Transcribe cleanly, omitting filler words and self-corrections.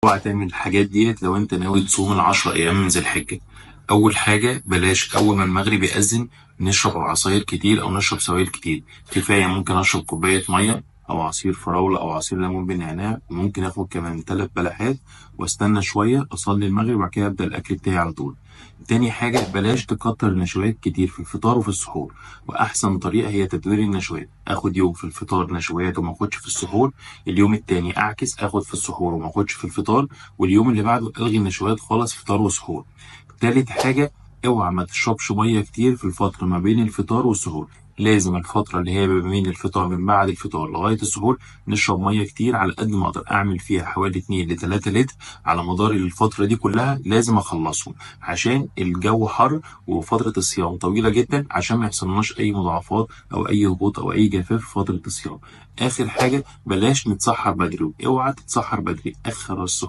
اوعى تعمل الحاجات ديت لو انت ناوي تصوم ال10 ايام من ذي الحجة. اول حاجة، بلاش اول ما المغرب يأذن نشرب عصاير كتير او نشرب سوائل كتير. كفاية ممكن اشرب كوباية مية او عصير فراولة او عصير ليمون بالنعناع، وممكن اخد كمان 3 بلحات، واستنى شوية اصلي المغرب وبعد كده ابدأ الاكل بتاعي على طول. تاني حاجة، بلاش تكتر النشويات كتير في الفطار وفي السحور، واحسن طريقة هي تدوير النشويات. اخد يوم في الفطار نشويات وما اخدش في السحور، اليوم التاني اعكس، اخد في السحور وما اخدش في الفطار، واليوم اللي بعده الغي النشويات خالص فطار وسحور. تالت حاجة، اوعى ما تشربش مية كتير في الفترة ما بين الفطار والسحور. لازم الفترة اللي هي ما بين الفطار، من بعد الفطار لغاية السحور، نشرب مية كتير على قد ما اقدر، اعمل فيها حوالي 2 ل 3 لتر على مدار الفترة دي كلها، لازم اخلصهم عشان الجو حر وفترة الصيام طويلة جدا، عشان ما يحصلناش اي مضاعفات او اي هبوط او اي جفاف في فترة الصيام. اخر حاجة، بلاش نتسحر بدري، اوعى تتسحر بدري، اخر السحور.